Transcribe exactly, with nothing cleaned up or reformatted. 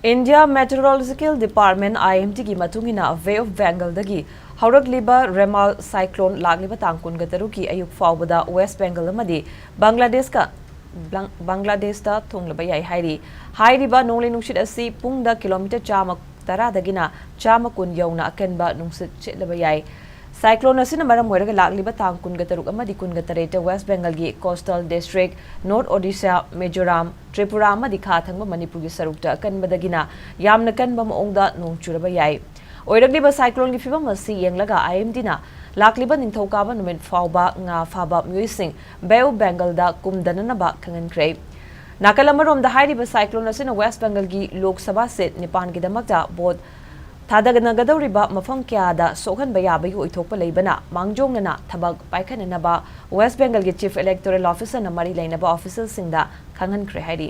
India Meteorological Department, I M D ꯒꯤ ꯃꯇꯨꯡ ꯏꯟꯅ, ꯕꯦ ꯑꯣꯐ ꯕꯦꯡꯒꯜꯗꯒꯤ ꯍꯧꯔꯛꯂꯤꯕ ꯔꯦꯃꯥꯜ ꯁꯥꯏꯀ꯭ꯂꯣꯟ ꯂꯥꯛꯂꯤꯕ ꯇꯥꯡ ꯀꯨꯟꯒ ꯇꯔꯨꯛꯀꯤ ꯑꯌꯨꯛ ꯐꯥꯎꯕꯗ ꯋꯦꯁ ꯕꯦꯡꯒꯜ ꯑꯃꯗꯤ ꯕꯪꯒ꯭ꯂꯥꯗꯦꯁꯀ, ꯕꯪ-, ꯕꯪꯒ꯭ꯂꯥꯗꯦꯁꯇ ꯊꯨꯡꯂꯕ ꯌꯥꯏ ꯍꯥꯏꯔꯤ꯫ ꯍꯥꯏꯔꯤꯕ ꯅꯣꯡꯂꯩ ꯅꯨꯡꯁꯤꯠ ꯑꯁꯤ ꯄꯨꯡꯗ ꯀꯤꯂꯣꯃꯤꯇꯔ ꯆꯥꯝꯃ ꯇꯔꯥꯗꯒꯤꯅ ꯆꯥꯝꯃ ꯀꯨꯟ ꯌꯧꯅ ꯑꯀꯟꯕ ꯅꯨꯡꯁꯤꯠ ꯁꯤꯠꯂꯕ ꯌꯥꯏ꯫ ꯁꯥꯏꯀ꯭ꯂꯣꯟ ꯑꯁꯤꯅ ꯃꯔꯝ ꯑꯣꯏꯔꯒ ꯂꯥꯛꯂꯤꯕ ꯇꯥꯡ ꯀꯨꯟꯒ ꯇꯔꯨꯛ ꯑꯃꯗꯤ ꯀꯨꯟꯒ ꯇꯔꯦꯠꯇ ꯋꯦꯁ ꯕꯦꯡꯒꯜꯒꯤ coastal district, north Odisha, Mizoram, Tripura ꯑꯃꯗꯤ ꯈꯥ ꯊꯪꯕ ꯃꯅꯤꯄꯨꯔꯒꯤ ꯁꯔꯨꯛꯇ ꯑꯀꯟꯕꯗꯒꯤꯅ ꯌꯥꯝꯅ ꯀꯟꯕ ꯃꯑꯣꯡꯗ ꯅꯣꯡ ꯆꯨꯔꯕ ꯌꯥꯏ꯫ ꯑꯣꯏꯔꯛꯂꯤꯕ ꯁꯥꯏꯀ꯭ꯂꯣꯟꯒꯤ ꯐꯤꯕꯝ ꯑꯁꯤ ꯌꯦꯡꯂꯒ, I M D ꯅ ꯂꯥꯛꯂꯤꯕ ꯅꯤꯡꯊꯧꯀꯥꯕ ꯅꯨꯃꯤꯠ ꯐꯥꯎꯕ ꯉꯥ ꯐꯥꯕ ꯃꯤꯑꯣꯏꯁꯤꯡ ꯕꯦ ꯑꯣꯐ ꯕꯦꯡꯒꯜꯗ ꯀꯨꯝꯗꯅꯅꯕ ꯈꯪꯍꯟꯈ꯭ꯔꯦ꯫ ꯅꯥꯀꯜ ꯑꯃꯔꯣꯝꯗ, ꯍꯥꯏꯔꯤꯕ ꯁꯥꯏꯀ꯭ꯂꯣꯟ ꯑꯁꯤꯅ ꯋꯦꯁ ꯕꯦꯡꯒꯜꯒꯤ ꯂꯣꯛ ꯁꯚꯥ ꯁꯤꯠ ꯅꯤꯄꯥꯟꯒꯤꯗꯃꯛꯇ ꯚꯣꯠ ꯊꯥꯗꯅꯒꯗꯧꯔꯤꯕ ꯃꯐꯝ ꯀꯌꯥꯗ ꯁꯣꯛꯍꯟꯕ ꯌꯥꯕꯒꯤ ꯑꯣꯏꯊꯣꯛꯄ ꯂꯩꯕꯅ, ꯃꯥꯡꯖꯧꯅꯅ ꯊꯕꯛ ꯄꯥꯏꯈꯠꯅꯅꯕ ꯋꯦꯁ ꯕꯦꯡꯒꯜꯒꯤ ꯆꯤꯐ ꯏꯂꯦꯛꯇꯣꯔꯦꯜ ꯑꯣꯐꯤꯁꯔꯅ ꯃꯔꯤ ꯂꯩꯅꯕ ꯑꯣꯐꯤꯁꯤꯌꯦꯜꯁꯤꯡꯗ ꯈꯪꯍꯟꯈ꯭ꯔꯦ ꯍꯥꯏꯔꯤ꯫